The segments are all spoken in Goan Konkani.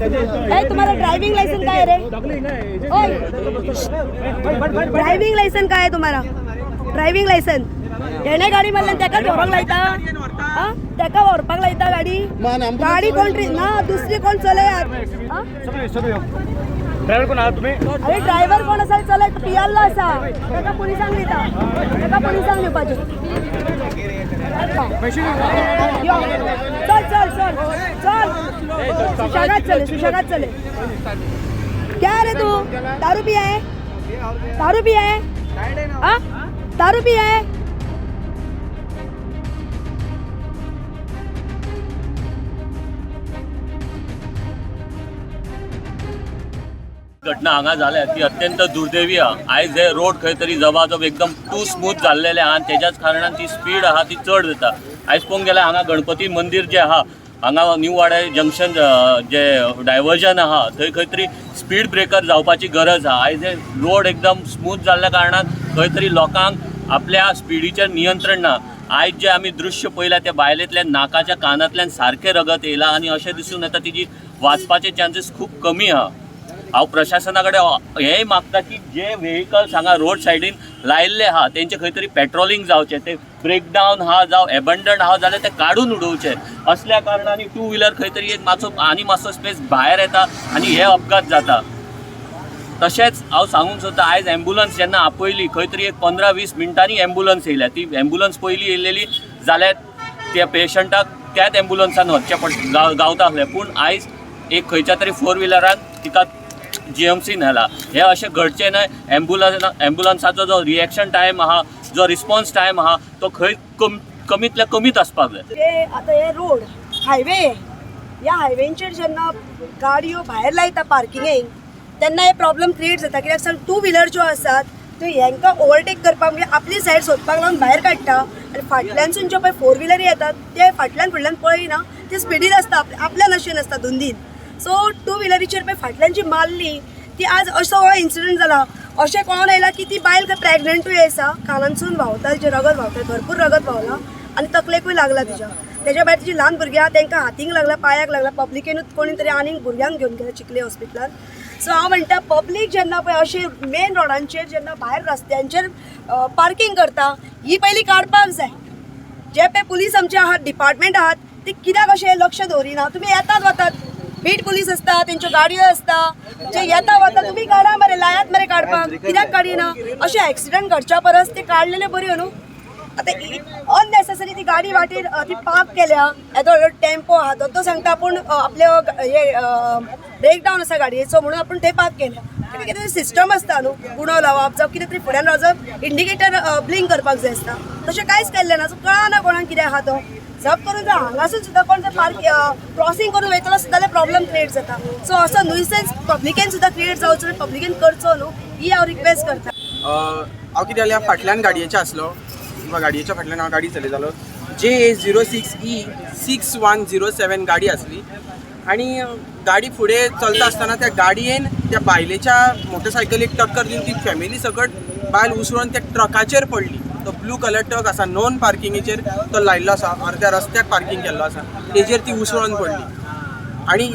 ए, तुम्हारा ड्राइविंग लाइसेंस काय रे? ओए, ड्राइविंग लायसन काय आहे तुम्हाला? ड्रायव्हिंग लायसन हेणे गाडी मारल्यान तेका व्हरोंक लायता. आं, तेका व्हरपाक लायता गाडी. गाडी कोण ना दुसरी कोण चलयात. आं? ड्रायव्हर कोण आहात तुम्ही? अरे, ड्रायव्हर कोण आसा? चलय, पियाल्लो आसा. तेका पुलिसांक दिता, तेका पुलिसांक दिवपाचें. यो, चल चल चल चल, सुशेगाद चले, सुशेगाद चले. क्या रे, तू दारू पिया है? दारू पिया है? हाँ, दारू पिया है? घटना हांगा जाल्या ती अत्यंत दुर्दैवी आहा. आयज हे रोड खंय तरी जबाजब एकदम टू स्मूथ जाल्लेले आहा आनी तेज्याच कारणान ती स्पीड आहा ती चड जाता. आयज पळोवंक गेल्यार हांगा गणपती मंदीर जें आहा, हांगा न्यू वाडे जंक्शन जे डायवर्जन आहा, थंय खंय तरी स्पीड ब्रेकर जावपाची गरज आहा. आयज हे रोड एकदम स्मूथ जाल्ल्या कारणान खंय तरी लोकांक आपल्या स्पिडीचेर नियंत्रण ना. आयज जे आमी दृश्य पळयलां, त्या बायलेंतल्यान नाकाच्या कानांतल्यान सारकें रगत येयलां आनी अशें दिसून येता तिजी वाचपाचे चान्सीस खूब कमी आहा. हांव प्रशासना कडेन हेंय मागता की जे व्हेकल्स हांगा रोड सायडीन लायिल्ले आहा, तेंचे खंय तरी पेट्रोलिंग जावचें. ते ब्रेकडावन आहा जावं एबंडन आहा जाल्यार ते काडून उडोवचे. असल्या कारणांनी टू व्हिलर खंय तरी एक मातसो आनी मातसो स्पेस भायर येता आनी हे अपघात जाता. तशेंच हांव सांगूंक सोदतां, आयज एम्बुलन्स जेन्ना आपयली, खंय तरी एक 15-20 मिनटांनी एम्बुलन्स येयल्या. ती एम्बुलन्स पयलीं येयलेली जाल्यार त्या पेशंटाक त्याच एम्बुलन्सान व्हरचें पड गावता आसलें, पूण आयज एक खंयच्या तरी फोर व्हिलरान तिका जीएमसीन व्हेला. हें अशें घडचें न्हय. एम्बुलन्साचो जो रिएक्शन टायम आहा, जो रिस्पॉन्स टायम आहा, तो खंय कमीतल्या कमीत आसपाक जाय. हे आता हे रोड हायवे, ह्या हायवेंचेर जेन्ना गाडयो भायर लायता पार्किंगेक, तेन्ना हे प्रॉब्लम क्रिएट जाता. कित्याक सांग, टू व्हिलर ज्यो आसात त्यो हेंकां ओवरटेक करपाक, म्हणजे आपली सायड सोदपाक लागून भायर काडटा आनी फाटल्यानसून ज्यो पळय फोर व्हिलरी येतात, ते फाटल्यान फुडल्यान पळयना, ते स्पिडीन आसता, आपल्या नशेन आसता धुंदीन. सो टू व्हिलरीचेर पळय फाटल्यान जी मारली ती, आज असो हो इन्सिडंट जाला. अशें कळोन येयलां की ती बायल खंय प्रेग्नंटूय आसा. कानांसून व्हांवता तिचें रगत व्हांवता, भरपूर रगत व्हांवलां आनी तकलेकूय लागला तिच्या. तेच्या भायर तिची ल्हान भुरगीं आहा, तांकां हातीक लागला, पांयाक लागला. पब्लिकेनूच कोणी तरी आनीक भुरग्यांक घेवन गेला चिखले हॉस्पिटलान. सो हांव म्हणटा, पब्लीक जेन्ना पळय अशें मेन रोडांचेर जेन्ना भायर रस्त्यांचेर पार्कींग करता, ही पयलीं काडपाक जाय. जे पळय पुलीस आमचे आहात, डिपार्टमेंट आहात, ते कित्याक अशें लक्ष दवरिना? तुमी येतात वतात, बीट पुलीस आसता, तेंच्यो गाडयो आसता, जे येता वता, तुमी काडा मरे, लायात मरे काडपाक. कित्याक काडिना? अशें एक्सिडंट घडच्या परस ते काडलेले बऱ्यो न्हू. आतां अननेसेसरी ती गाडी वाटेर ती पार्क केल्या. येदो व्हडलो टेम्पो आहा, तो सांगता आपूण आपले हे ब्रेकडावन आसा गाडयेचो म्हणून आपूण थंय पार्क केल्या. कितें कितें सिस्टम आसता न्हू, गुणो लावप जावं कितें तरी, फुड्यान वचप, इंडिकेटर ब्लिंक करपाक जाय आसता. तशें कांयच केल्लें ना. सो कळना कोणाक कितें आहा. तो जप करून जर हांगासून सुद्दां कोण जर पार्क क्रॉसिंग करून वयतलो सुद्दां जाल्यार प्रॉब्लम क्रिएट जाता. सो असो नुयसन्स पब्लिकेन सुद्दां क्रिएट जावचो न्हू, पब्लिकेन करचो न्हू, ही हांव रिक्वेस्ट करता. हांव कितें जालें, फाटल्यान गाडयेचे आसलो किंवा गाडयेच्या फाटल्यान हांव गाडी चलयतालो. JA 06 E 6107 गाडी आसली आनी गाडी फुडें चलता आसतना त्या गाडयेन त्या बायलेच्या मोटरसायकलीक टक्कर दिवन ती फॅमिली सकट बायल उसळून त्या ट्रकाचेर पडली. तो ब्लू कलर ट्रक आसा, नॉन पार्किंगेचेर तो लायिल्लो आसा, अर्द्या रस्त्याक पार्कींग केल्लो आसा, तेजेर ती उसळून पडली. आनी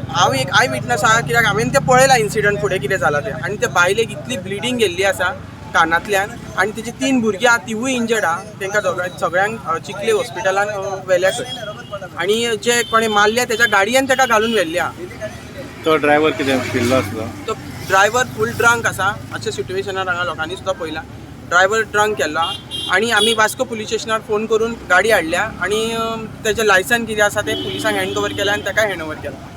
हांव एक I witness आहा, कित्याक हांवें तें पळयलां इन्सिडंट फुडें कितें जालां तें. आनी त्या बायलेक इतली ब्लिडींग गेल्ली आसा कानांतल्यान आनी तेजी तीन भुरगीं आहा, तिवूय इंजर्ड आहा. तांकां दोगांय सगळ्यांक चिखले हॉस्पिटलान व्हेल्या खंय आनी जे कोणें मारले तेच्या गाडयेन ताका घालून व्हेल्ले आहा. तो ड्रायव्हर कितें पिल्लो आसलो? तो ड्रायव्हर फूल ड्रंक आसा अशें सिट्युएशनार हांगा लोकांनी सुद्दां पळयलां. ड्रायव्हर ड्रंक केल्लो आहा आनी आमी वास्को पुलीस स्टेशनार फोन करून गाडी हाडल्या आनी तेजें लायसन कितें आसा तें पुलिसांक हँड ओवर केलें आनी ताका हँड ओवर केलां.